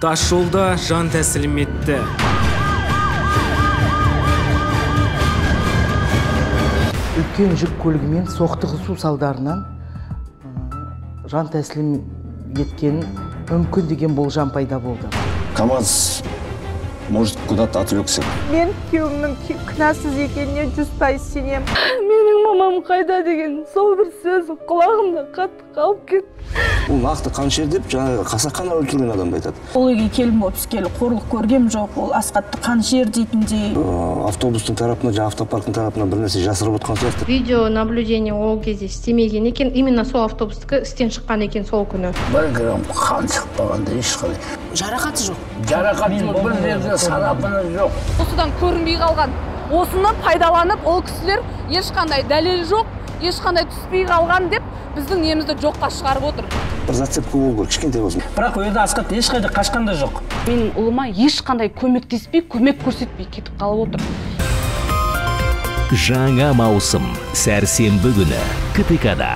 Тас жолда жан тәсілім етті. Үлкен жүк көлігімен соқтығысу салдарынан жан тәсілім еткен мүмкін деген болжам пайда болды. КамАЗ, может, куда-то отвлекся. Мен күйеуімнің кінәсіз екеніне 100% сенемін. Менің мамам қайда деген сол бір сөз құлағымда қатты қалып кетті. Ол нақты Қаншер деп жаңағы қасақана өлтірген адамды айтады. Ол үйге келін болып түскелі қорлық көргем жоқ, ол Асқатты Қаншер дейтіндей. Автобустың тарапынан, жаңа автопарктың тарапынан бір нәрсе жасырып отқан сияқты. Видеонаблюдение ол кезде істемеген екен, именно сол автобустікі істен шыққан екен сол күні. 1 грамм қан шықпағанда ешқандай. Жарақаты жоқ. Жарақаты жоқ, бір жерде сарапыны жоқ. Осыдан көрінбей қалған. Осыны пайдаланып, ол кісілер ешқандай дәлел жоқ, ешқандай түспей қалған деп біздің немізді жоққа шығарып отыр. Бір зацепка болу керек, кішкентай болсын. Бірақ ол жерде Асқат ешқайда қашқан да жоқ. Менің ұлыма ешқандай көмектеспей, көмек көрсетпей кетіп қалып отыр. Жаңа маусым сәрсенбі күні КТК-да.